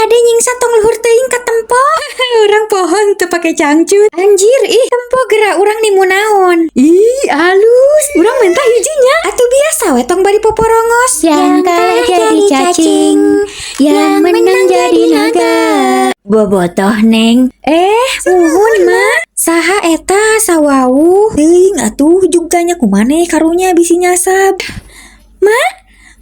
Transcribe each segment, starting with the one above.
Kade nyingsa tong luhur teuing katempo. Urang pohon teu pake cangcut. Anjir ih, tempo geura urang nimu naon. Ih, alus. Urang menta hiji nya. Atuh biasa we tong bari poporongos. Yang kalah jadi cacing, yang menang jadi naga. Bobotoh, Neng. Eh, muhun, Mak. Saha eta sawauh? Teuing atuh jug tanya ku maneh karunya bisi nyasab. Mak,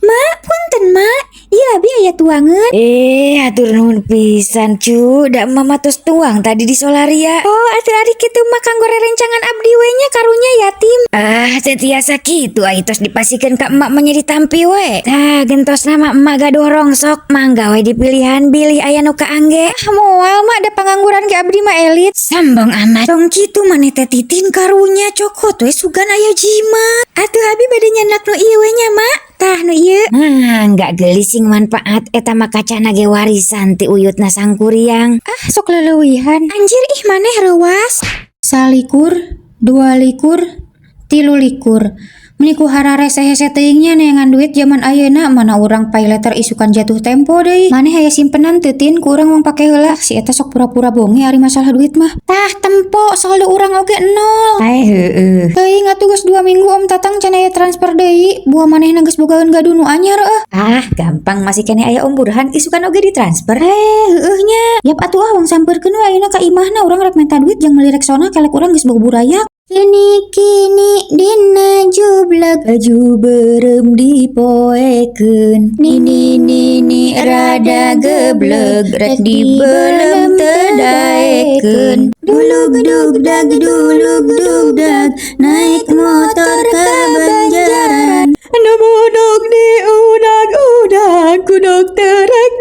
Mak, punten, Mak. Ieu abi aya tuangeun. Eh, hatur nuhun pisan, Cu. Da mama tos tuang tadi di Solaria. Oh, atuh ari kitu mah kanggo rerencangan abdi we nya, karunya yatim. Ah, teu tiasa kitu, ai tos dipasihkeun ka emak mah nya ditampi we. Tah, gentosna mah emak gaduh rongsok, mangga we dipilihan bilih aya nu kaangge. Ah, moal, Mak, da pangangguran ge abdi mah elit. Sambong amat. Tong kitu maneh teh, Titin, karunya cokot we sugan aya jimat. Atuh abi bade nyandak nu ieu we nya, Mak. Tah, nu ieu. Nah, nggak geulis sing manfaat eta mah, kacana ge warisan ti uyutna Sangkuriang. Ah, sok leulewihan. Anjir ih, maneh reuwas. 21, 22, 23. Meni ku hararese-hese teuing nya neangan duit zaman ayeuna, mana urang paylater isukan jatuh tempo deui. Maneh aya simpenan teu, Tin, ku urang mangpake heula? Si eta sok pura-pura bonge ari masalah duit mah. Tah, tempo saldo urang oge nol. Eh, heueuh. Teuing atuh, geus 2 minggu Om Tatang can aya transfer deui. Buah manehna geus bogaeun gaduh nu anyar eueuh. Ah, gampang, masih keneh aya Om Burhan, isukan oge ditransfer. Eh, heueuh nya. Yap atuh ah, wang sampeurkeun we ayeuna ka imahna, urang rek menta duit jang meuli Rexona, kelek urang geus bau burayak. Kini kini dina jubleg. Baju beureum dipoekeun. Nini nini rada gebleg, rek dibelem teu daekeun. Dulug dug dag dulug dug dag, naik motor ke Banjaran. Nu buduk diudag-udag, ku dokter rek.